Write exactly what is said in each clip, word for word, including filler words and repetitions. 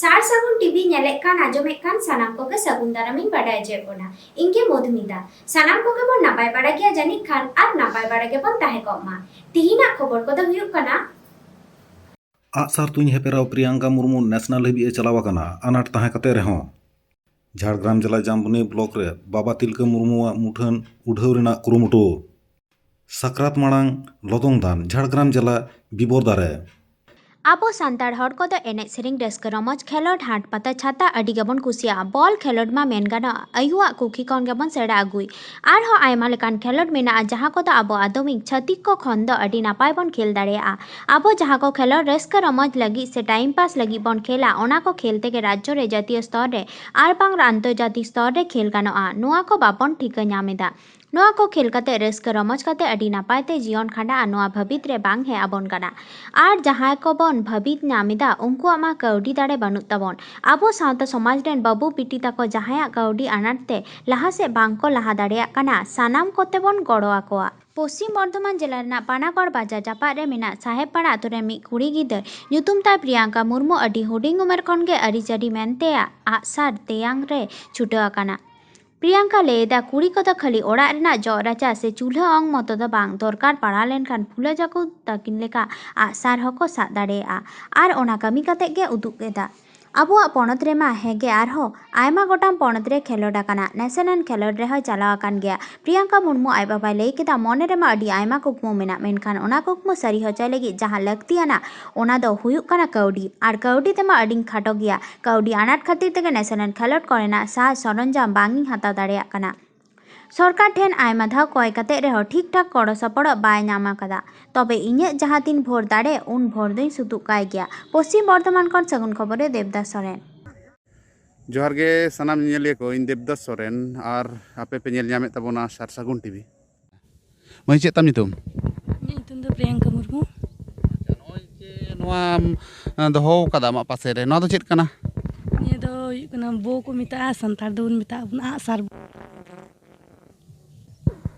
ᱥᱟᱨ ᱥᱟᱹᱜᱩᱱ ᱴᱤᱵᱷᱤ ᱧᱮᱞᱮᱫ ᱠᱟᱱ, ᱟᱸᱡᱚᱢᱮᱫ ᱠᱟᱱ ᱥᱟᱱᱟᱢ ᱠᱚᱜᱮ ᱥᱟᱹᱜᱩᱱ ᱫᱟᱨᱟᱢᱤᱧ ᱵᱟᱰᱟᱭ ᱦᱚᱪᱚᱭᱮᱫ ᱵᱚᱱᱟ᱾ ᱤᱧ ᱜᱮ ᱢᱚᱫᱷᱩᱢᱤᱛᱟ᱾ ᱥᱟᱱᱟᱢ ᱠᱚᱜᱮ ᱵᱚᱱ ᱱᱟᱯᱟᱭ ᱵᱟᱲᱟ ᱜᱮᱭᱟ ᱡᱟᱹᱱᱤᱡ ᱠᱷᱟᱱ, ᱟᱨ ᱱᱟᱯᱟᱭ ᱵᱟᱲᱟ ᱜᱮᱵᱚᱱ ᱛᱟᱦᱮᱸ ᱠᱚᱜ ᱢᱟ᱾ ᱛᱤᱦᱤᱧᱟᱜ ᱠᱷᱚᱵᱚᱨ ᱠᱚᱫᱚ ᱦᱩᱭᱩᱜ ᱠᱟᱱᱟ, ᱟᱜᱼᱥᱟᱨ ᱛᱩᱧ ᱦᱮᱯᱮᱨᱟᱣ ᱯᱨᱤᱭᱟᱝᱠᱟ ᱢᱩᱨᱢᱩ ᱱᱮᱥᱱᱟᱞ ᱦᱟᱹᱵᱤᱡ ᱮ ᱪᱟᱞᱟᱣ ᱟᱠᱟᱱᱟ, ᱟᱱᱟᱴ ᱛᱟᱦᱮᱸ ᱠᱟᱛᱮ ᱨᱮᱦᱚᱸ᱾ ᱡᱷᱟᱲᱜᱨᱟᱢ ᱡᱮᱞᱟ ᱡᱟᱢᱵᱚᱱᱤ ᱵᱞᱚᱠ ᱨᱮ ᱵᱟᱵᱟ ᱛᱤᱞᱠᱟᱹ ᱢᱩᱨᱢᱩᱣᱟᱜ ᱢᱩᱴᱷᱟᱹᱱ ᱩᱰᱷᱟᱹᱣ ᱨᱮᱱᱟᱜ ᱠᱩᱨᱩᱢᱩᱴᱩ᱾ ᱥᱟᱠᱨᱟᱛ ᱢᱟᱲᱟᱝ ᱞᱚᱫᱚᱝ ᱫᱟᱱ, ᱡᱷᱟᱲᱜᱨᱟᱢ ᱡᱮᱞᱟ ᱵᱤᱵᱚᱨᱫᱟ ᱨᱮ᱾ ᱟᱵᱚ ᱥᱟᱱᱛᱟᱲ ᱦᱚᱲ ᱠᱚᱫᱚ ᱮᱱᱮᱡ ᱥᱮᱨᱮᱧ, ᱨᱟᱹᱥᱠᱟᱹ ᱨᱚᱢᱚᱡᱽ, ᱠᱷᱮᱞᱳᱰ, ᱦᱟᱴ ᱯᱟᱛᱟ, ᱪᱷᱟᱛᱟ ᱟᱹᱰᱤ ᱜᱮᱵᱚᱱ ᱠᱩᱥᱤᱭᱟᱜᱼᱟ᱾ ᱵᱚᱞ ᱠᱷᱮᱞᱳᱰ ᱢᱟ ᱢᱮᱱ ᱜᱟᱱᱚᱜᱼᱟ ᱟᱭᱳᱣᱟᱜ ᱠᱩᱠᱷᱤ ᱠᱷᱚᱱ ᱜᱮᱵᱚᱱ ᱥᱮᱬᱟ ᱟᱹᱜᱩᱭ᱾ ᱟᱨᱦᱚᱸ ᱟᱭᱢᱟ ᱞᱮᱠᱟᱱ ᱠᱷᱮᱞᱳᱰ ᱢᱮᱱᱟᱜᱼᱟ, ᱡᱟᱦᱟᱸ ᱠᱚᱫᱚ ᱟᱵᱚ ᱟᱫᱚᱢᱤᱡ ᱪᱷᱟᱹᱛᱤᱠ ᱠᱚ ᱠᱷᱚᱱ ᱫᱚ ᱟᱹᱰᱤ ᱱᱟᱯᱟᱭ ᱵᱚᱱ ᱠᱷᱮᱞ ᱫᱟᱲᱮᱭᱟᱜᱼᱟ᱾ ᱟᱵᱚ ᱡᱟᱦᱟᱸ ᱠᱚ ᱠᱷᱮᱞᱳᱰ ᱨᱟᱹᱥᱠᱟᱹ ᱨᱚᱢᱚᱡᱽ ᱞᱟᱹᱜᱤᱫ ᱥᱮ ᱴᱟᱭᱤᱢ ᱯᱟᱥ ᱞᱟᱹᱜᱤᱫ ᱵᱚᱱ ᱠᱷᱮᱞᱟ, ᱚᱱᱟ ᱠᱚ ᱠᱷᱮᱞ ᱛᱮᱜᱮ ᱨᱟᱡᱽᱡᱚ ᱨᱮ, ᱡᱟᱹᱛᱤᱭᱚ ᱥᱛᱚᱨ ᱨᱮ ᱟᱨ ᱵᱟᱝ ᱟᱱᱛᱚᱨᱡᱟᱛᱤᱠ ᱥᱛᱚᱨ ᱨᱮ ᱠᱷᱮᱞ ᱜᱟᱱᱚᱜᱼᱟ᱾ ᱱᱚᱣᱟ ᱠᱚ ᱵᱟᱵᱚᱱ ᱴᱷᱤᱠᱟᱹ ᱧᱟᱢ ᱮᱫᱟ᱾ ᱱᱚᱣᱟ ᱠᱚ ᱠᱷᱮᱞ ᱠᱟᱛᱮ ᱨᱟᱹᱥᱠᱟᱹ ᱨᱚᱢᱚᱡᱽ ᱠᱟᱛᱮ ᱟᱹᱰᱤ ᱱᱟᱯᱟᱭ ᱛᱮ ᱡᱤᱭᱚᱱ ᱠᱷᱟᱸᱰᱟᱜᱼᱟ, ᱱᱚᱣᱟ ᱵᱷᱟᱹᱵᱤᱛ ᱨᱮ ᱵᱟᱝ ᱦᱮᱡ ᱟᱵᱚᱱ ᱠᱟᱱᱟ᱾ ᱟᱨ ᱡᱟᱦᱟᱸᱭ ᱠᱚᱵᱚᱱ ᱵᱷᱟᱹᱵᱤᱛ ᱧᱟᱢ ᱮᱫᱟ, ᱩᱱᱠᱩᱣᱟᱜ ᱢᱟ ᱠᱟᱹᱣᱰᱤ ᱫᱟᱲᱮ ᱵᱟᱹᱱᱩᱜ ᱛᱟᱵᱚᱱ᱾ ᱟᱵᱚ ᱥᱟᱶᱛᱟ ᱥᱚᱢᱟᱡᱽ ᱨᱮᱱ ᱵᱟᱹᱵᱩ ᱵᱤᱴᱤ ᱛᱟᱠᱚ ᱡᱟᱦᱟᱸᱭᱟᱜ ᱠᱟᱹᱣᱰᱤ ᱟᱱᱟᱴ ᱛᱮ ᱞᱟᱦᱟ ᱥᱮᱫ ᱵᱟᱝ ᱠᱚ ᱞᱟᱦᱟ ᱫᱟᱲᱮᱭᱟᱜ ᱠᱟᱱᱟ, ᱥᱟᱱᱟᱢ ᱠᱚᱛᱮ ᱵᱚᱱ ᱜᱚᱲᱚ ᱟᱠᱚᱣᱟ᱾ ᱯᱚᱥᱪᱤᱢ ᱵᱚᱨᱫᱷᱚᱢᱟᱱ ᱡᱮᱞᱟ ᱨᱮᱱᱟᱜ ᱯᱟᱱᱟᱜᱚᱲ ᱵᱟᱡᱟᱨ ᱡᱟᱯᱟᱜ ᱨᱮ ᱢᱮᱱᱟᱜ ᱥᱟᱦᱮᱵᱽ ᱯᱟᱲᱟ ᱟᱛᱳ ᱨᱮᱱ ᱢᱤᱫ ᱠᱩᱲᱤ ᱜᱤᱫᱟᱹᱨ ᱧᱩᱛᱩᱢ ᱛᱟᱭ ᱯᱨᱤᱭᱟᱝᱠᱟ ᱢᱩᱨᱢᱩ ᱟᱹᱰᱤ ᱦᱩᱰᱤᱧ ᱩᱢᱮᱨ ᱠᱷᱚᱱ ᱜᱮ ᱟᱹᱨᱤᱪᱟᱹᱞᱤ ᱢᱮᱱᱛᱮᱭᱟᱜ ᱟᱜᱼᱥᱟᱨ ᱛᱮᱭᱟᱝ ᱨᱮ ᱪᱷᱩᱴᱟᱹᱣ ᱟᱠᱟᱱᱟ᱾ ᱯᱨᱤᱭᱟᱝᱠᱟ ᱞᱟᱹᱭ ᱮᱫᱟ, ᱠᱩᱲᱤ ᱠᱚᱫᱚ ᱠᱷᱟᱹᱞᱤ ᱚᱲᱟᱜ ᱨᱮᱱᱟᱜ ᱡᱚᱜ ᱨᱟᱪᱟ ᱥᱮ ᱪᱩᱞᱦᱟᱹ ᱚᱝ ᱢᱚᱛᱚ ᱫᱚ ᱵᱟᱝ, ᱫᱚᱨᱠᱟᱨ ᱯᱟᱲᱟᱣ ᱞᱮᱱᱠᱷᱟᱱ ᱯᱷᱩᱞᱟᱹ ᱡᱷᱟᱠᱩ ᱛᱟᱹᱠᱤᱱ ᱞᱮᱠᱟ ᱟᱜᱼᱥᱟᱨ ᱦᱚᱸᱠᱚ ᱥᱟᱵ ᱫᱟᱲᱮᱭᱟᱜᱼᱟ᱾ ᱟᱨ ᱚᱱᱟ ᱠᱟᱹᱢᱤ ᱠᱟᱛᱮ ᱜᱮ ᱩᱫᱩᱜ ᱮᱫᱟ᱾ ᱟᱵᱚᱣᱟᱜ ᱯᱚᱱᱚᱛ ᱨᱮᱢᱟ ᱦᱮᱸᱜᱮ, ᱟᱨᱦᱚᱸ ᱟᱭᱢᱟ ᱜᱚᱴᱟᱝ ᱯᱚᱱᱚᱛ ᱨᱮ ᱠᱷᱮᱞᱳᱰ ᱟᱠᱟᱱᱟ, ᱱᱮᱥᱮᱱᱟᱱ ᱠᱷᱮᱞᱳᱰ ᱨᱮᱦᱚᱸᱭ ᱪᱟᱞᱟᱣ ᱟᱠᱟᱱ ᱜᱮᱭᱟ᱾ ᱯᱨᱤᱭᱟᱝᱠᱟ ᱢᱩᱨᱢᱩ ᱟᱡ ᱵᱟᱵᱟᱭ ᱞᱟᱹᱭ ᱠᱮᱫᱟ, ᱢᱚᱱᱮ ᱨᱮᱢᱟ ᱟᱹᱰᱤ ᱟᱭᱢᱟ ᱠᱩᱠᱢᱩ ᱢᱮᱱᱟᱜ, ᱢᱮᱱᱠᱷᱟᱱ ᱚᱱᱟ ᱠᱩᱠᱢᱩ ᱥᱟᱹᱨᱤ ᱦᱚᱪᱚᱭ ᱞᱟᱹᱜᱤᱫ ᱡᱟᱦᱟᱸ ᱞᱟᱹᱠᱛᱤᱭᱟᱱᱟ, ᱚᱱᱟ ᱫᱚ ᱦᱩᱭᱩᱜ ᱠᱟᱱᱟ ᱠᱟᱹᱣᱰᱤ, ᱟᱨ ᱠᱟᱹᱣᱰᱤ ᱛᱮᱢᱟ ᱟᱹᱰᱤᱧ ᱠᱷᱟᱴᱚ ᱜᱮᱭᱟ᱾ ᱠᱟᱹᱣᱰᱤ ᱟᱱᱟᱴ ᱠᱷᱟᱹᱛᱤᱨ ᱛᱮᱜᱮ ᱱᱮᱥᱮᱱᱟᱱ ᱠᱷᱮᱞᱳᱰ ᱠᱚᱨᱮᱱᱟᱜ ᱥᱟᱡᱽ ᱥᱚᱨᱚᱧᱡᱟᱢ ᱵᱟᱝ ᱤᱧ ᱦᱟᱛᱟᱣ ᱫᱟᱲᱮᱭᱟᱜ ᱠᱟᱱᱟ᱾ ᱥᱚᱨᱠᱟᱨ ᱴᱷᱮᱱ ᱟᱭᱢᱟ ᱫᱷᱟᱣ ᱠᱚᱭ ᱠᱟᱛᱮ ᱨᱮᱦᱚᱸ ᱴᱷᱤᱠ ᱴᱷᱟᱠ ᱜᱚᱲᱚ ᱥᱚᱯᱚᱦᱚᱫ ᱵᱟᱭ ᱧᱟᱢ ᱟᱠᱟᱫᱟ᱾ ᱛᱚᱵᱮ ᱤᱧᱟᱹᱜ ᱡᱟᱦᱟᱸ ᱛᱤᱱ ᱵᱷᱳᱨ ᱫᱟᱲᱮ, ᱩᱱ ᱵᱷᱳᱨ ᱫᱚᱧ ᱥᱩᱛᱩᱜ ᱠᱟᱭ ᱜᱮᱭᱟ᱾ ᱯᱚᱥᱪᱤᱢ ᱵᱚᱨᱫᱷᱚᱢᱟᱱ ᱠᱷᱚᱱ ᱥᱟᱹᱜᱩᱱ ᱠᱷᱚᱵᱚᱨᱤᱭᱟᱹ ᱫᱮᱵᱽᱫᱟᱥ ᱥᱚᱨᱮᱱ᱾ ᱡᱚᱦᱟᱨ ᱜᱮ ᱥᱟᱱᱟᱢ ᱧᱮᱧᱮᱞᱤᱭᱟᱹ ᱠᱚ, ᱤᱧ ᱫᱮᱵᱽᱫᱟᱥ ᱥᱚᱨᱮᱱ ᱟᱨ ᱟᱯᱮ ᱯᱮ ᱧᱮᱞ ᱧᱟᱢᱮᱫ ᱛᱟᱵᱚᱱᱟ ᱥᱟᱨ ᱥᱟᱹᱜᱩᱱ ᱴᱤᱵᱷᱤ᱾ ᱢᱟᱹᱭ, ᱪᱮᱫ ᱛᱟᱢ ᱧᱩᱛᱩᱢ? ᱤᱧᱟᱹᱜ ᱧᱩᱛᱩᱢ ᱫᱚ ᱯᱨᱤᱭᱟᱝᱠᱟ ᱢᱩᱨᱢᱩ᱾ ᱟᱪᱪᱷᱟ, ᱱᱚᱜᱼᱚᱭ ᱡᱮ ᱱᱚᱣᱟᱢ, ᱮᱸ, ᱫᱚᱦᱚ ᱟᱠᱟᱫᱟ ᱟᱢᱟᱜ ᱯᱟᱥᱮ ᱨᱮ, ᱱᱚᱣᱟ ᱫᱚ ᱪᱮᱫ ᱠᱟᱱᱟ? ᱱᱤᱭᱟᱹ ᱫᱚ ᱦᱩᱭᱩᱜ ᱠᱟᱱᱟ ᱵᱳ ᱠᱚ ᱢᱮᱛᱟᱜᱼᱟ, ᱥᱟᱱᱛᱟᱲ ᱫᱚᱵᱚᱱ ᱢᱮᱛᱟᱜᱼᱟ ᱵᱚᱱ ᱟᱜᱼᱥᱟᱨ᱾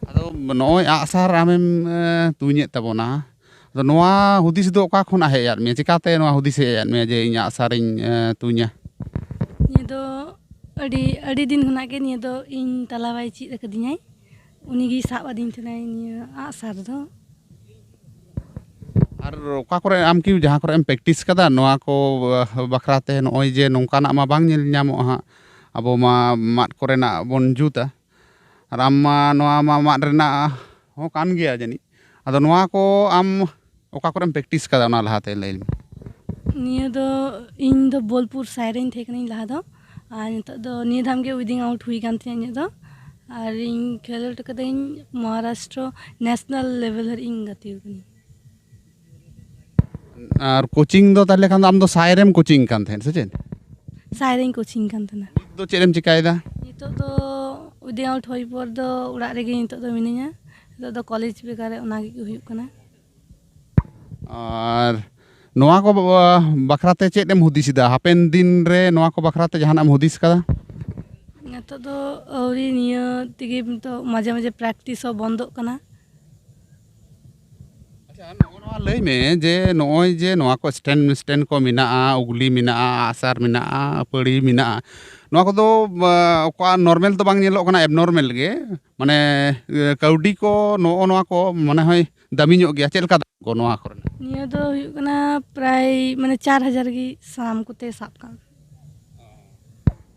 ᱟᱫᱚ ᱱᱚᱜᱼᱚᱭ ᱟᱜᱼᱥᱟᱨ ᱟᱢᱮᱢ, ᱮᱸ, ᱛᱩᱧᱮᱫ ᱛᱟᱵᱚᱱᱟ, ᱟᱫᱚ ᱱᱚᱣᱟ ᱦᱩᱫᱤᱥ ᱫᱚ ᱚᱠᱟ ᱠᱷᱚᱱᱟᱜ ᱦᱮᱡ ᱟᱫ ᱢᱮᱭᱟ? ᱪᱤᱠᱟᱛᱮ ᱱᱚᱣᱟ ᱦᱩᱫᱤᱥ ᱦᱮᱡ ᱟᱫ ᱢᱮᱭᱟ ᱡᱮ ᱤᱧ ᱟᱜᱼᱥᱟᱨᱤᱧ, ᱮ, ᱛᱩᱧᱟ? ᱱᱤᱭᱟᱹ ᱫᱚ ᱟᱹᱰᱤ, ᱟᱹᱰᱤ ᱫᱤᱱ ᱠᱷᱚᱱᱟᱜ ᱜᱮ ᱱᱤᱭᱟᱹ ᱫᱚ ᱤᱧ ᱛᱟᱞᱟᱵᱟᱭ ᱪᱮᱫ ᱟᱠᱟᱫᱤᱧᱟᱭ᱾ ᱩᱱᱤᱜᱮᱭ ᱥᱟᱵ ᱟᱹᱫᱤᱧ ᱛᱟᱦᱮᱱᱟᱭ ᱱᱤᱭᱟᱹ ᱟᱜᱼᱥᱟᱨ ᱫᱚ᱾ ᱟᱨ ᱚᱠᱟ ᱠᱚᱨᱮ, ᱟᱢ ᱠᱤ ᱡᱟᱦᱟᱸ ᱠᱚᱨᱮ ᱮᱢ practice ᱠᱟᱫᱟ ᱱᱚᱣᱟ ᱠᱚ, ᱟ, ᱵᱟᱠᱷᱨᱟ ᱛᱮ, ᱱᱚᱜᱼᱚᱭ ᱡᱮ ᱱᱚᱝᱠᱟᱱᱟᱜ ᱢᱟ ᱵᱟᱝ ᱧᱮᱞ ᱧᱟᱢᱚᱜᱼᱟ ᱦᱟᱸᱜ, ᱟᱵᱚ ᱢᱟ ᱢᱟᱫ ᱠᱚᱨᱮᱱᱟᱜ ᱵᱚᱱ ᱡᱩᱛᱟ, ᱟᱨ ᱟᱢ ᱢᱟ ᱱᱚᱣᱟ ᱢᱟ ᱢᱟᱫ ᱨᱮᱱᱟᱜ ᱦᱚᱸ ᱠᱟᱱ ᱜᱮᱭᱟ ᱡᱟᱹᱱᱤᱡ᱾ ᱟᱫᱚ ᱱᱚᱣᱟ ᱠᱚ ᱟᱢ ᱚᱠᱟ ᱠᱚᱨᱮᱢ practice ᱠᱟᱫᱟ, ᱚᱱᱟ ᱞᱟᱦᱟᱛᱮ ᱞᱟᱹᱭ ᱢᱮ᱾ ᱱᱤᱭᱟᱹ ᱫᱚ, ᱤᱧ ᱫᱚ ᱵᱳᱞᱯᱩᱨ ᱥᱟᱭ ᱨᱮᱧ ᱛᱟᱦᱮᱸ ᱠᱟᱹᱱᱟᱹᱧ ᱞᱟᱦᱟ ᱫᱚ, ᱟᱨ ᱱᱤᱛᱚᱜ ᱫᱚ ᱱᱤᱭᱟᱹ ᱫᱷᱟᱢ ᱜᱮ weeding out ᱦᱩᱭ ᱠᱟᱱ ᱛᱤᱧᱟᱹ ᱤᱧᱟᱹᱜ ᱫᱚ, ᱟᱨ ᱤᱧ ᱠᱷᱮᱞᱳᱰ ᱠᱟᱹᱫᱟᱹᱧ ᱢᱚᱦᱟᱨᱟᱥᱴᱨᱚ national level ᱦᱟᱹᱨᱤᱡ ᱤᱧ ᱜᱟᱛᱮ ᱟᱠᱟᱱᱟ᱾ ᱟᱨ coaching ᱫᱚ ᱛᱟᱦᱚᱞᱮ ᱠᱷᱟᱱ ᱫᱚ ᱟᱢ ᱫᱚ ᱥᱟᱭ ᱨᱮᱢ coaching ᱠᱟᱱ ᱛᱟᱦᱮᱸᱫ ᱥᱮ ᱪᱮᱫ? ᱥᱟᱭ ᱨᱮᱧ coaching ᱠᱟᱱ ᱛᱟᱦᱮᱱᱟ᱾ ᱱᱤᱛ ᱫᱚ ᱪᱮᱫ ᱮᱢ ᱪᱤᱠᱟᱹᱭᱮᱫᱟ? ᱱᱤᱛᱚᱜ ᱫᱚ weeding out ᱦᱩᱭ ᱯᱚᱨ ᱫᱚ ᱚᱲᱟᱜ ᱨᱮᱜᱮ ᱱᱤᱛᱚᱜ ᱫᱚ ᱢᱤᱱᱟᱹᱧᱟ᱾ ᱱᱤᱛᱚᱜ ᱫᱚ ᱠᱚᱞᱮᱡᱽ ᱵᱮᱠᱟᱨ ᱨᱮ ᱚᱱᱟ ᱜᱮ ᱦᱩᱭᱩᱜ ᱠᱟᱱᱟ᱾ ᱟᱨ ᱱᱚᱣᱟ ᱠᱚ ᱵᱟ-, ᱵᱟᱠᱷᱨᱟ ᱛᱮ ᱪᱮᱫ ᱮᱢ ᱦᱩᱫᱤᱥ ᱮᱫᱟ? ᱦᱟᱯᱮᱱ ᱫᱤᱱ ᱨᱮ ᱱᱚᱣᱟ ᱠᱚ ᱵᱟᱠᱷᱨᱟ ᱛᱮ ᱡᱟᱦᱟᱱᱟᱜ ᱮᱢ ᱦᱩᱫᱤᱥ ᱠᱟᱫᱟ? ᱱᱤᱛᱚᱜ ᱫᱚ ᱟᱹᱣᱨᱤ, ᱱᱤᱭᱟᱹ ᱛᱮᱜᱮ ᱱᱤᱛᱚᱜ ᱢᱟᱡᱷᱮ ᱢᱟᱡᱷᱮ practice ᱦᱚᱸ ᱵᱚᱱᱫᱚᱜ ᱠᱟᱱᱟ᱾ ᱟᱪᱪᱷᱟ, ᱱᱚᱜᱼᱚ ᱱᱚᱣᱟ ᱞᱟᱹᱭ ᱢᱮ ᱡᱮ ᱱᱚᱜᱼᱚᱭ ᱡᱮ ᱱᱚᱣᱟ ᱠᱚ stand, stand ᱠᱚ ᱢᱮᱱᱟᱜᱼᱟ, ᱩᱜᱽᱞᱤ ᱢᱮᱱᱟᱜᱼᱟ, ᱟᱜᱼᱥᱟᱨ ᱢᱮᱱᱟᱜᱼᱟ, ᱟᱹᱯᱟᱹᱲᱤ ᱢᱮᱱᱟᱜᱼᱟ, ᱱᱚᱣᱟ ᱠᱚᱫᱚ, ᱟ, ᱚᱠᱟ normal ᱫᱚ ᱵᱟᱝ ᱧᱮᱞᱚᱜ ᱠᱟᱱᱟ, abnormal ᱜᱮ, ᱢᱟᱱᱮ, ᱮ, ᱠᱟᱹᱣᱰᱤ ᱠᱚ ᱱᱚᱜᱼᱚ ᱱᱚᱣᱟ ᱠᱚ ᱢᱚᱱᱮ ᱦᱚᱭ ᱫᱟᱢᱤ ᱧᱚᱜ ᱜᱮᱭᱟ᱾ ᱪᱮᱫ ᱞᱮᱠᱟ ᱫᱟᱢ ᱠᱚ ᱱᱚᱣᱟ ᱠᱚᱨᱮᱱᱟᱜ? ᱱᱤᱭᱟᱹ ᱫᱚ ᱦᱩᱭᱩᱜ ᱠᱟᱱᱟ ᱯᱨᱟᱭ ᱢᱟᱱᱮ ᱪᱟᱨ ᱦᱟᱡᱟᱨ ᱜᱮ ᱥᱟᱢ ᱠᱚᱛᱮ ᱥᱟᱵ ᱠᱟᱜ ᱢᱮ᱾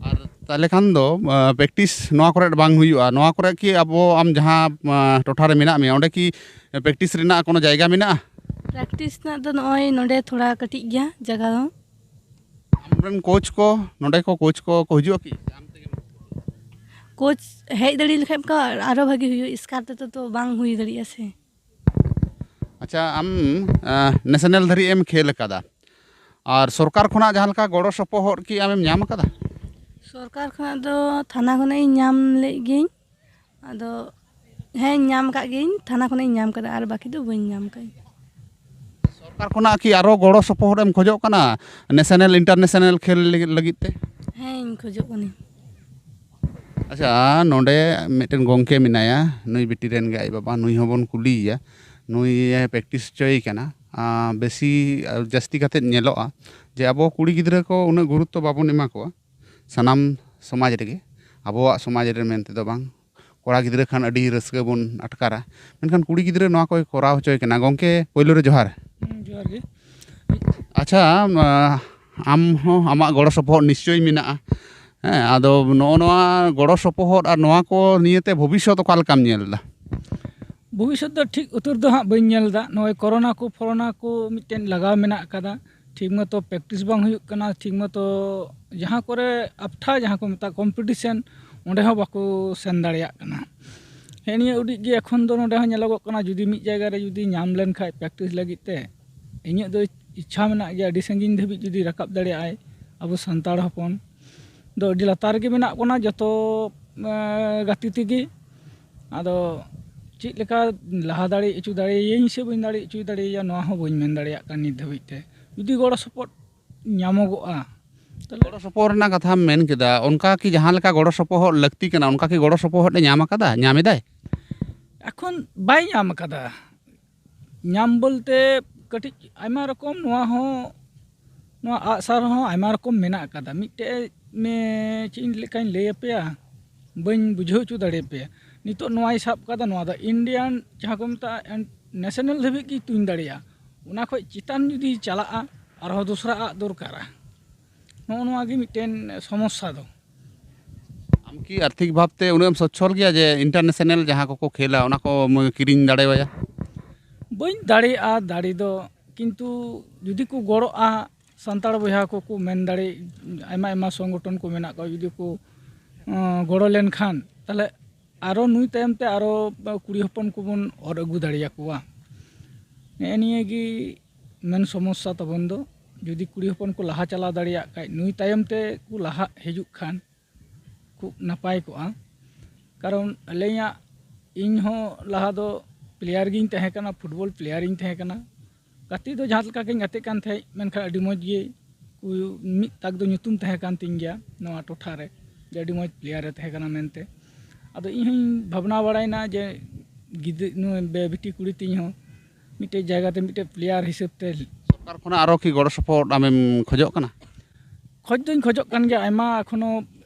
ᱟᱨ ᱛᱟᱦᱚᱞᱮ ᱠᱷᱟᱱ ᱫᱚ, ᱟ, practice ᱱᱚᱣᱟ ᱠᱚᱨᱮ ᱵᱟᱝ ᱦᱩᱭᱩᱜᱼᱟ? ᱱᱚᱣᱟ ᱠᱚᱨᱮ ᱠᱤ ᱟᱵᱚ, ᱟᱢ ᱡᱟᱦᱟᱸ, ᱟ, ᱴᱚᱴᱷᱟ ᱨᱮ ᱢᱮᱱᱟᱜ ᱢᱮᱭᱟ, ᱚᱸᱰᱮ ᱠᱤ practice ᱨᱮᱱᱟᱜ ᱠᱳᱱᱳ ᱡᱟᱭᱜᱟ ᱢᱮᱱᱟᱜᱼᱟ? Practice ᱨᱮᱱᱟᱜ ᱫᱚ ᱱᱚᱜᱼᱚᱭ ᱱᱚᱰᱮ ᱛᱷᱚᱲᱟ ᱠᱟᱹᱴᱤᱡ ᱜᱮᱭᱟ ᱡᱟᱭᱜᱟ ᱫᱚ᱾ ᱟᱢᱨᱮᱱ coach ᱠᱚ, ᱱᱚᱰᱮ ᱠᱚ coach ᱠᱚ, ᱠᱚ ᱦᱤᱡᱩᱜᱼᱟ ᱠᱤ? Coach ᱦᱮᱡ ᱫᱟᱲᱮ ᱞᱮᱠᱷᱟᱡ ᱠᱚ ᱟᱨᱚ ᱵᱷᱟᱜᱮ ᱦᱩᱭᱩᱜᱼᱟ, ᱮᱥᱠᱟᱨ ᱛᱮᱫᱚ ᱛᱚ ᱵᱟᱝ ᱦᱩᱭ ᱫᱟᱲᱮᱭᱟᱜᱼᱟ ᱥᱮ᱾ ᱟᱪᱪᱷᱟ, ᱟᱢ, ᱟ, national ᱫᱷᱟᱹᱨᱤᱡ ᱮᱢ ᱠᱷᱮᱞ ᱟᱠᱟᱫᱟ, ᱟᱨ ᱥᱚᱨᱠᱟᱨ ᱠᱷᱚᱱᱟᱜ ᱡᱟᱦᱟᱸ ᱞᱮᱠᱟ ᱜᱚᱲᱚ ᱥᱚᱯᱚᱦᱚᱫ ᱠᱤ ᱟᱢᱮᱢ ᱧᱟᱢ ᱟᱠᱟᱫᱟ? ᱥᱚᱨᱠᱟᱨ ᱠᱷᱚᱱᱟᱜ ᱫᱚ ᱛᱷᱟᱱᱟ ᱠᱷᱚᱱᱟᱜ ᱤᱧ ᱧᱟᱢ ᱞᱮᱫ ᱜᱤᱭᱟᱹᱧ, ᱟᱫᱚ ᱦᱮᱸ, ᱧᱟᱢ ᱟᱠᱟᱫ ᱜᱤᱭᱟᱹᱧ, ᱛᱷᱟᱱᱟ ᱠᱷᱚᱱᱟᱜ ᱤᱧ ᱧᱟᱢ ᱟᱠᱟᱫᱟ, ᱟᱨ ᱵᱟᱹᱠᱤ ᱫᱚ ᱵᱟᱹᱧ ᱧᱟᱢ ᱟᱠᱟᱫᱟ᱾ ᱥᱚᱨᱠᱟᱨ ᱠᱷᱚᱱᱟᱜ ᱠᱤ ᱟᱨᱚ ᱜᱚᱲᱚ ᱥᱚᱯᱚᱦᱚᱫ ᱮᱢ ᱠᱷᱚᱡᱚᱜ ᱠᱟᱱᱟ national international ᱠᱷᱮᱞ ᱞᱟᱹᱜᱤᱫ, ᱞᱟᱹᱜᱤᱫ ᱛᱮ? ᱦᱮᱸ, ᱤᱧ ᱠᱷᱚᱡᱚᱜ ᱠᱟᱹᱱᱟᱹᱧ᱾ ᱟᱪᱪᱷᱟ, ᱱᱚᱰᱮ ᱢᱤᱫᱴᱮᱱ ᱜᱚᱢᱠᱮ ᱢᱮᱱᱟᱭᱟ, ᱱᱩᱭ ᱵᱤᱴᱤ ᱨᱮᱱ ᱜᱮ ᱟᱡ ᱵᱟᱵᱟ, ᱱᱩᱭ ᱦᱚᱸᱵᱚᱱ ᱠᱩᱞᱤᱭᱮᱭᱟ᱾ ᱱᱩᱭ ᱮ ᱯᱨᱮᱠᱴᱤᱥ ᱦᱚᱪᱚᱭᱮ ᱠᱟᱱᱟ᱾ ᱟᱸ, ᱵᱮᱥᱤ, ᱟᱸ, ᱡᱟᱹᱥᱛᱤ ᱠᱟᱛᱮᱫ ᱧᱮᱞᱚᱜᱼᱟ ᱡᱮ ᱟᱵᱚ ᱠᱩᱲᱤ ᱜᱤᱫᱽᱨᱟᱹ ᱠᱚ ᱩᱱᱟᱹᱜ ᱜᱩᱨᱩᱛᱛᱚ ᱵᱟᱵᱚᱱ ᱮᱢᱟ ᱠᱚᱣᱟ ᱥᱟᱱᱟᱢ ᱥᱚᱢᱟᱡᱽ ᱨᱮᱜᱮ, ᱟᱵᱚᱣᱟᱜ ᱥᱚᱢᱟᱡᱽ ᱨᱮ ᱢᱮᱱᱛᱮ ᱫᱚ ᱵᱟᱝ᱾ ᱠᱚᱲᱟ ᱜᱤᱫᱽᱨᱟᱹ ᱠᱷᱟᱱ ᱟᱹᱰᱤ ᱨᱟᱹᱥᱠᱟᱹ ᱵᱚᱱ ᱟᱴᱠᱟᱨᱟ, ᱢᱮᱱᱠᱷᱟᱱ ᱠᱩᱲᱤ ᱜᱤᱫᱽᱨᱟᱹ ᱱᱚᱣᱟ ᱠᱚᱭ ᱠᱚᱨᱟᱣ ᱦᱚᱪᱚᱭᱮ ᱠᱟᱱᱟ᱾ ᱜᱚᱢᱠᱮ, ᱯᱳᱭᱞᱳ ᱨᱮ ᱡᱚᱦᱟᱨ᱾ ᱦᱩᱸ, ᱡᱚᱦᱟᱨ ᱜᱮ᱾ ᱟᱪᱪᱷᱟ, ᱟᱢ, ᱟᱢ ᱦᱚᱸ ᱟᱢᱟᱜ ᱜᱚᱲᱚ ᱥᱚᱯᱚᱦᱚᱫ ᱱᱤᱥᱪᱚᱭ ᱢᱮᱱᱟᱜᱼᱟ᱾ ᱦᱮᱸ, ᱟᱫᱚ ᱱᱚᱜᱼᱚ ᱱᱚᱣᱟ ᱜᱚᱲᱚ ᱥᱚᱯᱚᱦᱚᱫ ᱟᱨ ᱱᱚᱣᱟ ᱠᱚ ᱱᱤᱭᱮᱛᱮ ᱵᱷᱚᱵᱤᱥᱥᱚᱛ ᱚᱠᱟ ᱞᱮᱠᱟᱢ ᱧᱮᱞ ᱮᱫᱟ? ᱵᱷᱚᱵᱤᱥᱥᱚᱛ ᱫᱚ ᱴᱷᱤᱠ ᱩᱛᱟᱹᱨ ᱫᱚ ᱦᱟᱸᱜ ᱵᱟᱹᱧ ᱧᱮᱞ ᱮᱫᱟ᱾ ᱱᱚᱜᱼᱚᱭ ᱠᱚᱨᱳᱱᱟ ᱠᱚ ᱯᱷᱚᱨᱳᱱᱟ ᱠᱚ ᱢᱤᱫᱴᱮᱱ ᱞᱟᱜᱟᱣ ᱢᱮᱱᱟᱜ ᱟᱠᱟᱫᱟ, ᱴᱷᱤᱠ ᱢᱚᱛᱚ ᱯᱨᱮᱠᱴᱤᱥ ᱵᱟᱝ ᱦᱩᱭᱩᱜ ᱠᱟᱱᱟ, ᱴᱷᱤᱠ ᱢᱚᱛᱚ ᱡᱟᱦᱟᱸ ᱠᱚᱨᱮ ᱟᱯᱴᱷᱟ, ᱡᱟᱦᱟᱸ ᱠᱚ ᱢᱮᱛᱟᱜ ᱠᱚᱢᱯᱤᱴᱤᱥᱮᱱ, ᱚᱸᱰᱮ ᱦᱚᱸ ᱵᱟᱠᱚ ᱥᱮᱱ ᱫᱟᱲᱮᱭᱟᱜ ᱠᱟᱱᱟ᱾ ᱦᱮᱸ, ᱱᱤᱭᱟᱹ ᱩᱰᱤᱡ ᱜᱮ ᱮᱠᱷᱚᱱ ᱫᱚ ᱱᱚᱰᱮ ᱦᱚᱸ ᱧᱮᱞᱚᱜᱚᱜ ᱠᱟᱱᱟ, ᱡᱩᱫᱤ ᱢᱤᱫ ᱡᱟᱭᱜᱟ ᱨᱮ ᱡᱩᱫᱤ ᱧᱟᱢ ᱞᱮᱱᱠᱷᱟᱡ ᱯᱨᱮᱠᱴᱤᱥ ᱞᱟᱹᱜᱤᱫ ᱛᱮ, ᱤᱧᱟᱹᱜ ᱫᱚ ᱤᱪᱪᱷᱟ ᱢᱮᱱᱟᱜ ᱜᱮᱭᱟ ᱟᱹᱰᱤ ᱥᱟᱺᱜᱤᱧ ᱫᱷᱟᱹᱵᱤᱡ ᱡᱩᱫᱤ ᱨᱟᱠᱟᱵ ᱫᱟᱲᱮᱭᱟᱜᱼᱟᱭ ᱟᱵᱚ ᱥᱟᱱᱛᱟᱲ ᱦᱚᱯᱚᱱ᱾ ᱫᱚ ᱟᱹᱰᱤ ᱞᱟᱛᱟᱨ ᱨᱮᱜᱮ ᱢᱮᱱᱟᱜ ᱵᱚᱱᱟ ᱡᱚᱛᱚ, ᱮᱸ, ᱜᱟᱛᱮ ᱛᱮᱜᱮ᱾ ᱟᱫᱚ ᱪᱮᱫ ᱞᱮᱠᱟ ᱞᱟᱦᱟ ᱫᱟᱲᱮ ᱦᱚᱪᱚ ᱫᱟᱲᱮᱭᱟᱹᱧ ᱥᱮ ᱵᱟᱹᱧ ᱫᱟᱲᱮ ᱦᱚᱪᱚ ᱫᱟᱲᱮᱭᱟᱭᱟ, ᱱᱚᱣᱟ ᱦᱚᱸ ᱵᱟᱹᱧ ᱢᱮᱱ ᱫᱟᱲᱮᱭᱟᱜ ᱠᱟᱱ ᱱᱤᱛ ᱫᱷᱟᱹᱵᱤᱡ ᱛᱮ᱾ ᱡᱩᱫᱤ ᱜᱚᱲᱚ ᱥᱚᱯᱚᱦᱚᱫ ᱧᱟᱢᱚᱜᱚᱜᱼᱟ, ᱛᱟᱦᱞᱮ ᱜᱚᱲᱚ ᱥᱚᱯᱚᱦᱚᱫ ᱨᱮᱱᱟᱜ ᱠᱟᱛᱷᱟᱢ ᱢᱮᱱ ᱠᱮᱫᱟ, ᱚᱱᱠᱟ ᱠᱤ ᱡᱟᱦᱟᱸ ᱞᱮᱠᱟ ᱜᱚᱲᱚ ᱥᱚᱯᱚᱦᱚᱫ ᱞᱟᱹᱠᱛᱤ ᱠᱟᱱᱟ, ᱚᱱᱠᱟ ᱠᱤ ᱜᱚᱲᱚ ᱥᱚᱯᱚᱦᱚᱫ ᱮ ᱧᱟᱢ ᱟᱠᱟᱫᱟ, ᱧᱟᱢ ᱮᱫᱟᱭ? ᱮᱠᱷᱚᱱ ᱵᱟᱭ ᱧᱟᱢ ᱟᱠᱟᱫᱟ᱾ ᱧᱟᱢ ᱵᱚᱞᱛᱮ ᱠᱟᱹᱴᱤᱡ ᱟᱭᱢᱟ ᱨᱚᱠᱚᱢ, ᱱᱚᱣᱟ ᱦᱚᱸ, ᱱᱚᱣᱟ ᱟᱜᱼᱥᱟᱨ ᱦᱚᱸ ᱟᱭᱢᱟ ᱨᱚᱠᱚᱢ ᱢᱮᱱᱟᱜ ᱟᱠᱟᱫᱟ᱾ ᱢᱤᱫᱴᱮᱡ ᱢᱮ-, ᱪᱮᱫ ᱤᱧ ᱞᱮᱠᱟᱧ ᱞᱟᱹᱭ ᱟᱯᱮᱭᱟ, ᱵᱟᱹᱧ ᱵᱩᱡᱷᱟᱹᱣ ᱦᱚᱪᱚ ᱫᱟᱲᱮᱭᱟᱯᱮᱭᱟ᱾ ᱱᱤᱛᱚᱜ ᱱᱚᱣᱟᱭ ᱥᱟᱵ ᱟᱠᱟᱫᱟ, ᱱᱚᱣᱟ ᱫᱚ ᱤᱱᱰᱤᱭᱟᱱ ᱡᱟᱦᱟᱸ ᱠᱚ ᱢᱮᱛᱟᱜᱼᱟ, ᱮᱱ-, ᱱᱮᱥᱱᱟᱞ ᱫᱷᱟᱹᱵᱤᱡ ᱜᱮ ᱛᱩᱧ ᱫᱟᱲᱮᱭᱟᱜᱼᱟ᱾ ᱚᱱᱟ ᱠᱷᱚᱡ ᱪᱮᱛᱟᱱ ᱡᱩᱫᱤ ᱪᱟᱞᱟᱜᱼᱟ, ᱟᱨᱦᱚᱸ ᱫᱚᱥᱨᱟ ᱟᱜ ᱫᱚᱨᱠᱟᱨᱟ᱾ ᱱᱚᱜᱼᱚ ᱱᱚᱣᱟ ᱜᱮ ᱢᱤᱫᱴᱮᱱ ᱥᱚᱢᱚᱥᱥᱟ ᱫᱚ᱾ ᱟᱢ ᱠᱤ ᱟᱨᱛᱷᱤᱠ ᱵᱷᱟᱵᱽᱛᱮ ᱩᱱᱟᱹᱜ ᱮᱢ ᱥᱚᱪᱪᱷᱚᱞ ᱜᱮᱭᱟ ᱡᱮ ᱤᱱᱴᱟᱨᱱᱮᱥᱱᱟᱞ ᱡᱟᱦᱟᱸ ᱠᱚᱠᱚ ᱠᱷᱮᱞᱟ, ᱚᱱᱟ ᱠᱚᱢ ᱠᱤᱨᱤᱧ ᱫᱟᱲᱮᱣᱟᱭᱟ? ᱵᱟᱹᱧ ᱫᱟᱲᱮᱭᱟᱜᱼᱟ ᱫᱟᱲᱮ ᱫᱚ, ᱠᱤᱱᱛᱩ ᱡᱩᱫᱤ ᱠᱚ ᱜᱚᱲᱚᱜᱼᱟ, ᱥᱟᱱᱛᱟᱲ ᱵᱚᱭᱦᱟ ᱠᱚᱠᱚ ᱢᱮᱱ ᱫᱟᱲᱮ, ᱟᱭᱢᱟ ᱟᱭᱢᱟ ᱥᱚᱝᱜᱚᱴᱷᱚᱱ ᱠᱚ ᱢᱮᱱᱟᱜ ᱠᱚᱣᱟ, ᱡᱩᱫᱤ ᱠᱚ, ᱟᱸ, ᱜᱚᱲᱚ ᱞᱮᱱᱠᱷᱟᱱ, ᱛᱟᱦᱞᱮ ᱟᱨᱚ ᱱᱩᱭ ᱛᱟᱭᱚᱢ ᱛᱮ ᱟᱨᱚ ᱠᱩᱲᱤ ᱦᱚᱯᱚᱱ ᱠᱚᱵᱚᱱ ᱚᱨ ᱟᱹᱜᱩ ᱫᱟᱲᱮᱭᱟᱠᱚᱣᱟ᱾ ᱱᱮᱜᱼᱮ ᱱᱤᱭᱟᱹ ᱜᱮ ᱢᱮᱱ ᱥᱚᱢᱚᱥᱥᱟ ᱛᱟᱵᱚᱱ ᱫᱚ᱾ ᱡᱩᱫᱤ ᱠᱩᱲᱤ ᱦᱚᱯᱚᱱ ᱠᱚ ᱞᱟᱦᱟ ᱪᱟᱞᱟᱣ ᱫᱟᱲᱮᱭᱟᱜ ᱠᱷᱟᱡ, ᱱᱩᱭ ᱛᱟᱭᱚᱢ ᱛᱮ ᱠᱚ ᱞᱟᱦᱟ ᱦᱤᱡᱩᱜ ᱠᱷᱟᱱ, ᱠᱷᱩᱵ ᱱᱟᱯᱟᱭ ᱠᱚᱜᱼᱟ᱾ ᱠᱟᱨᱚᱱ ᱟᱹᱞᱤᱧᱟᱜ, ᱤᱧ ᱦᱚᱸ ᱞᱟᱦᱟ ᱫᱚ ᱯᱞᱮᱭᱟᱨ ᱜᱤᱧ ᱛᱟᱦᱮᱸ ᱠᱟᱱᱟ, ᱯᱷᱩᱴᱵᱚᱞ ᱯᱞᱮᱭᱟᱨ ᱤᱧ ᱛᱟᱦᱮᱸ ᱠᱟᱱᱟ᱾ ᱜᱟᱛᱮ ᱫᱚ ᱡᱟᱦᱟᱸ ᱞᱮᱠᱟ ᱜᱤᱧ ᱜᱟᱛᱮᱜ ᱠᱟᱱ ᱛᱟᱦᱮᱸᱫ, ᱢᱮᱱᱠᱷᱟᱱ ᱟᱹᱰᱤ ᱢᱚᱡᱽ ᱜᱮ ᱠᱚ, ᱢᱤᱫ ᱛᱟᱠ ᱫᱚ ᱧᱩᱛᱩᱢ ᱛᱟᱦᱮᱸ ᱠᱟᱱ ᱛᱤᱧ ᱜᱮᱭᱟ ᱱᱚᱣᱟ ᱴᱚᱴᱷᱟ ᱨᱮ, ᱡᱮ ᱟᱹᱰᱤ ᱢᱚᱡᱽ ᱯᱞᱮᱭᱟᱨ ᱮ ᱛᱟᱦᱮᱸ ᱠᱟᱱᱟ ᱢᱮᱱᱛᱮ᱾ ᱟᱫᱚ ᱤᱧ ᱦᱚᱸᱧ ᱵᱷᱟᱵᱽᱱᱟ ᱵᱟᱲᱟᱭᱮᱱᱟ ᱡᱮ ᱜᱤᱫᱽᱨᱟᱹ ᱱᱩᱭ ᱵᱮ- ᱵᱤᱴᱤ ᱠᱩᱲᱤ ᱛᱤᱧ ᱦᱚᱸ ᱢᱤᱫᱴᱮᱡ ᱡᱟᱭᱜᱟ ᱛᱮ ᱢᱤᱫᱴᱮᱡ ᱯᱞᱮᱭᱟᱨ ᱦᱤᱥᱟᱹᱵ ᱛᱮ᱾ ᱥᱚᱨᱠᱟᱨ ᱠᱷᱚᱱᱟᱜ ᱟᱨᱚ ᱠᱤ ᱜᱚᱲᱚ ᱥᱚᱯᱚᱦᱚᱫ ᱟᱢᱮᱢ ᱠᱷᱚᱡᱚᱜ ᱠᱟᱱᱟ? ᱠᱷᱚᱡ ᱫᱚᱧ ᱠᱷᱚᱡᱚᱜ ᱠᱟᱱ ᱜᱮᱭᱟ, ᱟᱭᱢᱟ ᱮᱠᱷᱚᱱᱳ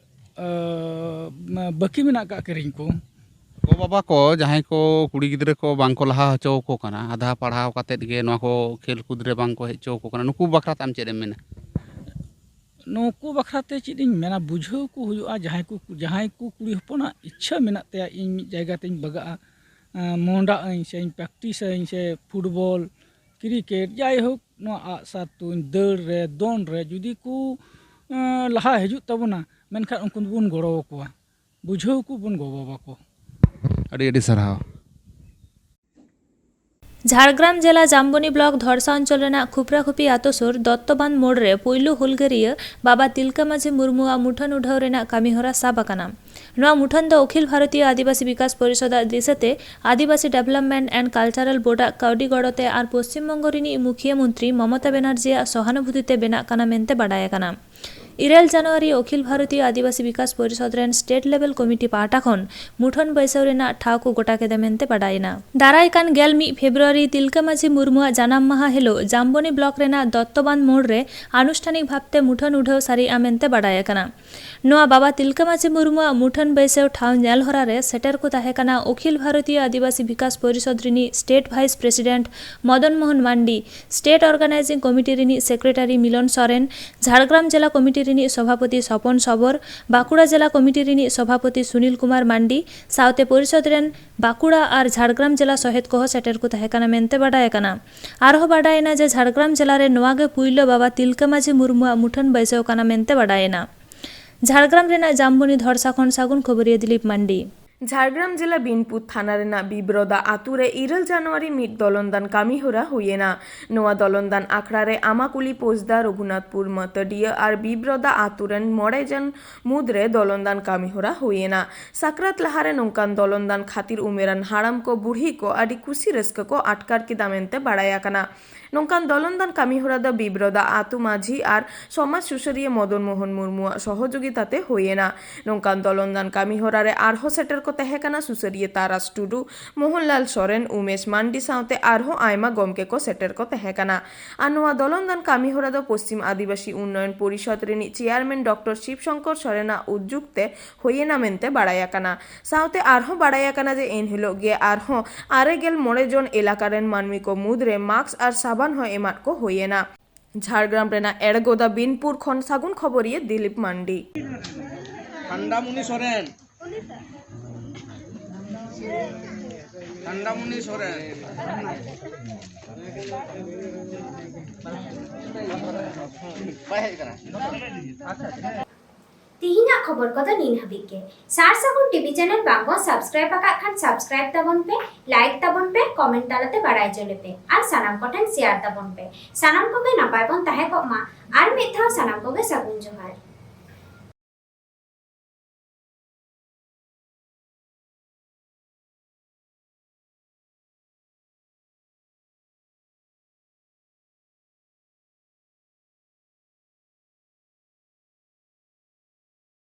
ᱟᱸ, ᱵᱟᱹᱠᱤ ᱢᱮᱱᱟᱜ ᱟᱠᱟᱫ ᱠᱤᱨᱤᱧ ᱠᱚ᱾ ᱜᱚ ᱵᱟᱵᱟ ᱠᱚ ᱡᱟᱦᱟᱸᱭ ᱠᱚ ᱠᱩᱲᱤ ᱜᱤᱫᱽᱨᱟᱹ ᱠᱚ ᱵᱟᱝ ᱠᱚ ᱞᱟᱦᱟ ᱦᱚᱪᱚ ᱟᱠᱚ ᱠᱟᱱᱟ, ᱟᱫᱷᱟ ᱯᱟᱲᱦᱟᱣ ᱠᱟᱛᱮᱫ ᱜᱮ ᱱᱚᱣᱟ ᱠᱚ ᱠᱷᱮᱞ ᱠᱩᱫᱽ ᱨᱮ ᱵᱟᱝ ᱠᱚ ᱦᱮᱡ ᱦᱚᱪᱚ ᱟᱠᱚ ᱠᱟᱱᱟ, ᱱᱩᱠᱩ ᱵᱟᱠᱷᱨᱟ ᱛᱮ ᱟᱢ ᱪᱮᱫ ᱮᱢ ᱢᱮᱱᱟ? ᱱᱩᱠᱩ ᱵᱟᱠᱷᱨᱟ ᱛᱮ ᱪᱮᱫ ᱤᱧ ᱢᱮᱱᱟ, ᱵᱩᱡᱷᱟᱹᱣ ᱠᱚ ᱦᱩᱭᱩᱜᱼᱟ, ᱡᱟᱦᱟᱸᱭ ᱠᱚ, ᱡᱟᱦᱟᱸᱭ ᱠᱚ ᱠᱩᱲᱤ ᱦᱚᱯᱚᱱᱟᱜ ᱤᱪᱪᱷᱟᱹ ᱢᱮᱱᱟᱜ ᱛᱟᱭᱟ ᱤᱧ ᱢᱤᱫ ᱡᱟᱭᱜᱟ ᱛᱮᱧ ᱵᱟᱜᱟᱜᱼᱟ, ᱟᱸ, ᱢᱚᱦᱰᱟᱜ ᱟᱹᱧ ᱥᱮ ᱯᱨᱮᱠᱴᱤᱥ ᱟᱹᱧ ᱥᱮ ᱯᱷᱩᱴᱵᱚᱞ, ᱠᱨᱤᱠᱮᱴ, ᱡᱟᱭᱦᱳᱠ ᱱᱚᱣᱟ ᱟᱜᱼᱥᱟᱨ ᱛᱩᱧ, ᱫᱟᱹᱲ ᱨᱮ, ᱫᱚᱱ ᱨᱮ ᱡᱩᱫᱤ ᱠᱚ, ᱟᱸ, ᱞᱟᱦᱟ ᱦᱤᱡᱩᱜ ᱛᱟᱵᱚᱱᱟ, ᱢᱮᱱᱠᱷᱟᱱ ᱩᱱᱠᱩ ᱫᱚᱵᱚᱱ ᱜᱚᱲᱚ ᱟᱠᱚᱣᱟ, ᱵᱩᱡᱷᱟᱹᱣ ᱠᱚᱵᱚᱱ ᱜᱚ ᱵᱟᱵᱟ ᱠᱚ᱾ ᱟᱹᱰᱤ ᱟᱹᱰᱤ ᱥᱟᱨᱦᱟᱣ᱾ ᱡᱷᱟᱲᱜᱨᱟᱢ ᱡᱮᱞᱟ ᱡᱟᱢᱵᱚᱱᱤ ᱵᱞᱚᱠ ᱫᱷᱚᱲᱥᱟ ᱚᱧᱪᱚᱞ ᱨᱮᱱᱟᱜ ᱠᱷᱩᱯᱨᱟᱠᱷᱩᱯᱤ ᱟᱛᱳ ᱥᱩᱨ ᱫᱚᱛᱛᱚᱵᱟᱸᱫᱷ ᱢᱳᱲ ᱨᱮ ᱯᱩᱭᱞᱩ ᱦᱩᱞᱜᱟᱹᱨᱤᱭᱟᱹ ᱵᱟᱵᱟ ᱛᱤᱞᱠᱟᱹ ᱢᱟᱹᱡᱷᱤ ᱢᱩᱨᱢᱩᱣᱟᱜ ᱢᱩᱴᱷᱟᱹᱱ ᱩᱰᱷᱟᱹᱣ ᱨᱮᱱᱟᱜ ᱠᱟᱹᱢᱤᱦᱚᱨᱟ ᱥᱟᱵ ᱟᱠᱟᱱᱟ᱾ ᱱᱚᱣᱟ ᱢᱩᱴᱷᱟᱹᱱ ᱫᱚ ᱚᱠᱷᱤᱞ ᱵᱷᱟᱨᱚᱛᱤᱭᱚ ᱟᱹᱫᱤᱵᱟᱹᱥᱤ ᱵᱤᱠᱟᱥ ᱯᱚᱨᱤᱥᱚᱫᱟᱜ ᱫᱤᱥᱟᱹᱛᱮ ᱟᱹᱫᱤᱵᱟᱹᱥᱤ ᱰᱮᱵᱷᱞᱚᱯᱢᱮᱱᱴ ᱮᱱᱰ ᱠᱟᱞᱪᱟᱨᱟᱞ ᱵᱳᱨᱰᱟᱜ ᱠᱟᱹᱣᱰᱤ ᱜᱚᱲᱚᱛᱮ ᱟᱨ ᱯᱚᱥᱪᱤᱢ ᱵᱚᱝᱜᱚ ᱨᱤᱱᱤᱡ ᱢᱩᱠᱷᱤᱭᱟᱹ ᱢᱚᱱᱛᱨᱤ ᱢᱚᱢᱚᱛᱟ ᱵᱮᱱᱟᱨᱡᱤᱭᱟᱜ ᱥᱚᱦᱟᱱᱩᱵᱷᱩᱛᱤ ᱛᱮ ᱵᱮᱱᱟᱜ ᱠᱟᱱᱟ ᱢᱮᱱᱛᱮ ᱵᱟᱰᱟᱭ ᱟᱠᱟᱱᱟ᱾ ᱤᱨᱟᱹᱞ ᱡᱟᱱᱩᱣᱟᱨᱤ ᱚᱠᱷᱤᱞ ᱵᱷᱟᱨᱚᱛᱤᱭᱚ ᱟᱹᱫᱤᱵᱟᱹᱥᱤ ᱵᱤᱠᱟᱥ ᱯᱚᱨᱤᱥᱚᱫᱽ ᱨᱮᱱ ᱥᱴᱮᱴ ᱞᱮᱵᱮᱞ ᱠᱚᱢᱤᱴᱤ ᱯᱟᱦᱴᱟ ᱠᱷᱚᱱ ᱢᱩᱴᱷᱟᱹᱱ ᱵᱟᱹᱭᱥᱟᱹᱣ ᱨᱮᱱᱟᱜ ᱴᱷᱟᱶ ᱠᱚ ᱜᱚᱴᱟ ᱠᱮᱫᱟ ᱢᱮᱱᱛᱮ ᱵᱟᱰᱟᱭᱮᱱᱟ᱾ ᱫᱟᱨᱟᱭ ᱠᱟᱱ ᱜᱮᱞ ᱢᱤᱫ ᱯᱷᱮᱵᱽᱨᱩᱣᱟᱨᱤ ᱛᱤᱞᱠᱟᱹ ᱢᱟᱹᱡᱷᱤ ᱢᱩᱨᱢᱩᱣᱟᱜ ᱡᱟᱱᱟᱢ ᱢᱟᱦᱟ ᱦᱤᱞᱳᱜ ᱡᱟᱢᱵᱚᱱᱤ ᱵᱞᱚᱠ ᱨᱮᱱᱟᱜ ᱫᱚᱛᱛᱚᱵᱟᱸᱫᱷ ᱢᱳᱲ ᱨᱮ ᱟᱱᱩᱥᱴᱷᱟᱱᱤᱠ ᱵᱷᱟᱵᱽᱛᱮ ᱢᱩᱴᱷᱟᱹᱱ ᱩᱰᱷᱟᱹᱣ ᱥᱟᱹᱨᱤᱜᱼᱟ ᱢᱮᱱᱛᱮ ᱵᱟᱰᱟᱭ ᱟᱠᱟᱱᱟ᱾ ᱱᱚᱣᱟ ᱵᱟᱵᱟ ᱛᱤᱞᱠᱟᱹ ᱢᱟᱹᱡᱷᱤ ᱢᱩᱨᱢᱩᱣᱟᱜ ᱢᱩᱴᱷᱟᱹᱱ ᱵᱟᱹᱭᱥᱟᱹᱣ ᱴᱷᱟᱶ ᱧᱮᱞ ᱦᱚᱨᱟ ᱨᱮ ᱥᱮᱴᱮᱨ ᱠᱚ ᱛᱟᱦᱮᱸ ᱠᱟᱱᱟ ᱚᱠᱷᱤᱞ ᱵᱷᱟᱨᱚᱛᱤᱭᱚ ᱟᱹᱫᱤᱵᱟᱹᱥᱤ ᱵᱤᱠᱟᱥ ᱯᱚᱨᱤᱥᱚᱫᱽ ᱨᱤᱱᱤᱡ state vice president Madan Mohan Mandi, state organising committee ᱨᱤᱱᱤᱡ ᱥᱮᱠᱨᱮᱴᱟᱨᱤ ᱢᱤᱞᱚᱱ ᱥᱚᱨᱮᱱ, ᱡᱷᱟᱲᱜᱨᱟᱢ ᱡᱮᱞᱟ ᱠᱚᱢᱤᱴᱤ ᱨᱤᱱᱤᱡ ᱥᱚᱵᱷᱟᱯᱚᱛᱤ ᱥᱚᱯᱚᱱ ᱥᱚᱵᱚᱨ, ᱵᱟᱸᱠᱩᱲᱟ ᱡᱮᱞᱟ ᱠᱚᱢᱤᱴᱤ ᱨᱤᱱᱤᱡ ᱥᱚᱵᱷᱟᱯᱚᱛᱤ ᱥᱩᱱᱤᱞ ᱠᱩᱢᱟᱨ ᱢᱟᱱᱰᱤ ᱥᱟᱶᱛᱮ ᱯᱚᱨᱤᱥᱚᱫᱽ ᱨᱮᱱ ᱵᱟᱸᱠᱩᱲᱟ ᱟᱨ ᱡᱷᱟᱲᱜᱨᱟᱢ ᱡᱮᱞᱟ ᱥᱚᱦᱮᱫ ᱠᱚᱦᱚᱸ ᱥᱮᱴᱮᱨ ᱠᱚ ᱛᱟᱦᱮᱸ ᱠᱟᱱᱟ ᱢᱮᱱᱛᱮ ᱵᱟᱰᱟᱭ ᱟᱠᱟᱱᱟ᱾ ᱟᱨᱦᱚᱸ ᱵᱟᱰᱟᱭᱮᱱᱟ ᱡᱮ ᱡᱷᱟᱲᱜᱨᱟᱢ ᱡᱮᱞᱟ ᱨᱮ ᱱᱚᱣᱟ ᱜᱮ ᱯᱩᱭᱞᱩ ᱵᱟᱵᱟ ᱛᱤᱞᱠᱟᱹ ᱢᱟᱹᱡᱷᱤ ᱢᱩᱨᱢᱩᱣᱟᱜ ᱢᱩᱴᱷᱟᱹᱱ ᱵᱟᱹᱭᱥᱟᱹᱣ ᱠᱟᱱᱟ ᱢᱮᱱᱛᱮ ᱵᱟᱰᱟᱭᱮᱱᱟ᱾ ᱡᱷᱟᱲᱜᱨᱟᱢ ᱨᱮᱱᱟᱜ ᱡᱟᱢᱵᱚᱱᱤ ᱫᱷᱚᱲᱥᱟ ᱠᱷᱚᱱ ᱥᱟᱹᱜᱩᱱ ᱠᱷᱚᱵᱚᱨᱤᱭᱟᱹ ᱫᱤᱞᱤᱯ ᱢᱟᱱᱰᱤ᱾ ᱡᱷᱟᱲᱜᱨᱟᱢ ᱡᱮᱞᱟ ᱵᱤᱱᱯᱩᱨ ᱛᱷᱟᱱᱟ ᱨᱮᱱᱟᱜ ᱵᱤᱵᱨᱚᱫᱟ ᱟᱛᱩ ᱨᱮ ᱤᱨᱟᱹᱞ ᱡᱟᱱᱩᱣᱟᱨᱤ ᱢᱤᱫ ᱫᱚᱞᱚᱱᱫᱟᱱ ᱠᱟᱹᱢᱤ ᱦᱚᱨᱟ ᱦᱩᱭᱮᱱᱟ᱾ ᱱᱚᱣᱟ ᱫᱚᱞᱚᱱᱫᱟᱱ ᱟᱠᱷᱲᱟ ᱨᱮ ᱟᱢᱟᱠᱩᱞᱤ ᱯᱚᱡᱽᱫᱟ, ᱨᱚᱜᱷᱩᱱᱟᱛᱷᱯᱩᱨ ᱢᱟᱹᱛᱟᱹᱰᱤᱭᱟᱹ ᱟᱨ ᱵᱤᱵᱨᱚᱫᱟ ᱟᱛᱩ ᱨᱮᱱ ᱢᱚᱬᱮ ᱡᱚᱱ ᱢᱩᱫᱽᱨᱮ ᱫᱚᱞᱚᱱᱫᱟᱱ ᱠᱟᱹᱢᱤ ᱦᱚᱨᱟ ᱦᱩᱭᱮᱱᱟ᱾ ᱥᱟᱠᱨᱟᱛ ᱞᱟᱦᱟᱨᱮ ᱱᱚᱝᱠᱟᱱ ᱫᱚᱞᱚᱱᱫᱟᱱ ᱠᱷᱟᱹᱛᱤᱨ ᱩᱢᱮᱨᱟᱱ ᱦᱟᱲᱟᱢ ᱠᱚ ᱵᱩᱲᱦᱤ ᱠᱚ ᱟᱹᱰᱤ ᱠᱩᱥᱤ ᱨᱟᱹᱥᱠᱟᱹ ᱠᱚ ᱟᱴᱠᱟᱨ ᱠᱮᱫᱟ ᱢᱮᱱᱛᱮ ᱵᱟᱲᱟᱭ ᱟᱠᱟᱱᱟ᱾ ᱱᱚᱝᱠᱟᱱ ᱫᱚᱞᱚᱱ ᱫᱟᱱ ᱠᱟᱹᱢᱤ ᱦᱚᱨᱟ ᱫᱚ ᱵᱤᱵᱨᱚᱫᱟ ᱟᱹᱛᱩ ᱢᱟᱹᱡᱷᱤ ᱟᱨ ᱥᱚᱢᱟᱡᱽ ᱥᱩᱥᱟᱹᱨᱤᱭᱟᱹ ᱢᱚᱫᱚᱱ ᱢᱳᱦᱚᱱ ᱢᱩᱨᱢᱩᱣᱟᱜ ᱥᱚᱦᱚᱡᱳᱜᱤᱛᱟ ᱛᱮ ᱦᱩᱭ ᱮᱱᱟ᱾ ᱱᱚᱝᱠᱟᱱ ᱫᱚᱞᱚᱱ ᱫᱟᱱ ᱠᱟᱹᱢᱤ ᱦᱚᱨᱟ ᱨᱮ ᱟᱨᱦᱚᱸ ᱥᱮᱴᱮᱨ ᱠᱚ ᱛᱟᱦᱮᱸ ᱠᱟᱱᱟ ᱥᱩᱥᱟᱹᱨᱤᱭᱟᱹ ᱛᱟᱨᱟᱥ ᱴᱩᱰᱩ, ᱢᱳᱦᱚᱱᱞᱟᱞ ᱥᱚᱨᱮᱱ, ᱩᱢᱮᱥ ᱢᱟᱱᱰᱤ ᱥᱟᱶᱛᱮ ᱟᱨᱦᱚᱸ ᱟᱭᱢᱟ ᱜᱚᱢᱠᱮ ᱠᱚ ᱥᱮᱴᱮᱨ ᱠᱚ ᱛᱟᱦᱮᱸ ᱠᱟᱱᱟ᱾ ᱟᱨ ᱱᱚᱣᱟ ᱫᱚᱞᱚᱱ ᱫᱟᱱ ᱠᱟᱹᱢᱤ ᱦᱚᱨᱟ ᱫᱚ ᱯᱚᱥᱪᱤᱢ ᱟᱹᱫᱤᱵᱟᱹᱥᱤ ᱩᱱᱱᱚᱭᱚᱱ ᱯᱚᱨᱤᱥᱚᱫᱽ ᱨᱤᱱᱤᱡ ᱪᱮᱭᱟᱨᱢᱮᱱ ᱰᱚᱠᱴᱚᱨ ᱥᱤᱵ ᱥᱚᱝᱠᱚᱨ ᱥᱚᱨᱮᱱᱟᱜ ᱩᱫᱽᱡᱩᱜᱽ ᱛᱮ ᱦᱩᱭ ᱮᱱᱟ ᱢᱮᱱᱛᱮ ᱵᱟᱲᱟᱭ ᱟᱠᱟᱱᱟ᱾ ᱥᱟᱶᱛᱮ ᱟᱨᱦᱚᱸ ᱵᱟᱲᱟᱭ ᱟᱠᱟᱱᱟ ᱡᱮ ᱮᱱᱦᱤᱞᱳᱜ ᱜᱮ ᱟᱨᱦᱚᱸ ᱟᱨᱮ ᱜᱮᱞ ᱢᱚᱬᱮ ᱡᱚᱱ ᱮᱞᱟᱠᱟ ᱨᱮᱱ ᱢᱟᱹᱱᱢᱤ ᱠᱚ ᱢᱩᱫᱽᱨᱮ ᱢᱟᱥᱠ ᱟᱨ ᱥᱟᱵᱟᱱ ᱦᱚᱸ ᱮᱢᱟᱫ ᱠᱚ ᱦᱩᱭ ᱮᱱᱟ᱾ ᱡᱷᱟᱲᱜᱨᱟᱢ ᱨᱮᱱᱟᱜ ᱮᱲᱜᱚᱫᱟ ᱵᱤᱱᱯᱩᱨ ᱠᱷᱚᱱ ᱥᱟᱹᱜᱩᱱ ᱠᱷᱚᱵᱚᱨᱤᱭᱟᱹ ᱫᱤᱞᱤᱯ ᱢᱟᱱᱰᱤ᱾ ᱴᱷᱟᱱᱰᱟᱢᱩᱱᱤ ᱥᱚᱨᱮᱱ᱾ ᱴᱷᱟᱱᱰᱟᱢᱩᱱᱤ ᱥᱚᱨᱮᱱ᱾ ᱵᱟᱭ ᱦᱮᱡ ᱠᱟᱱᱟ᱾ ᱛᱤᱦᱤᱧᱟᱜ ᱠᱷᱚᱵᱚᱨ ᱠᱚᱫᱚ ᱱᱤᱱ ᱦᱟᱹᱵᱤᱡ ᱜᱮ᱾ ᱥᱟᱨ ᱥᱟᱹᱜᱩᱱ ᱴᱤᱵᱷᱤ ᱪᱮᱱᱮᱞ ᱵᱟᱝ ᱵᱚᱱ ᱥᱟᱵᱥᱠᱨᱟᱭᱤᱵ ᱟᱠᱟᱫ ᱠᱷᱟᱱ ᱥᱟᱵᱥᱠᱨᱟᱭᱤᱵ ᱛᱟᱵᱚᱱ ᱯᱮ, ᱞᱟᱭᱤᱠ ᱛᱟᱵᱚᱱ ᱯᱮ, ᱠᱚᱢᱮᱱᱴ ᱛᱟᱞᱟᱛᱮ ᱵᱟᱲᱟᱭ ᱦᱚᱪᱚ ᱞᱮᱯᱮ ᱟᱨ ᱥᱟᱱᱟᱢ ᱠᱚᱴᱷᱮᱱ ᱥᱮᱭᱟᱨ ᱛᱟᱵᱚᱱ ᱯᱮ᱾ ᱥᱟᱱᱟᱢ ᱠᱚᱜᱮ ᱱᱟᱯᱟᱭ ᱵᱚᱱ ᱛᱟᱦᱮᱸ ᱠᱚᱜ ᱢᱟ᱾ ᱟᱨ ᱢᱤᱫ ᱫᱷᱟᱣ ᱥᱟᱱᱟᱢ ᱠᱚᱜᱮ ᱥᱟᱹᱜᱩᱱ ᱡᱚᱦᱟᱨ᱾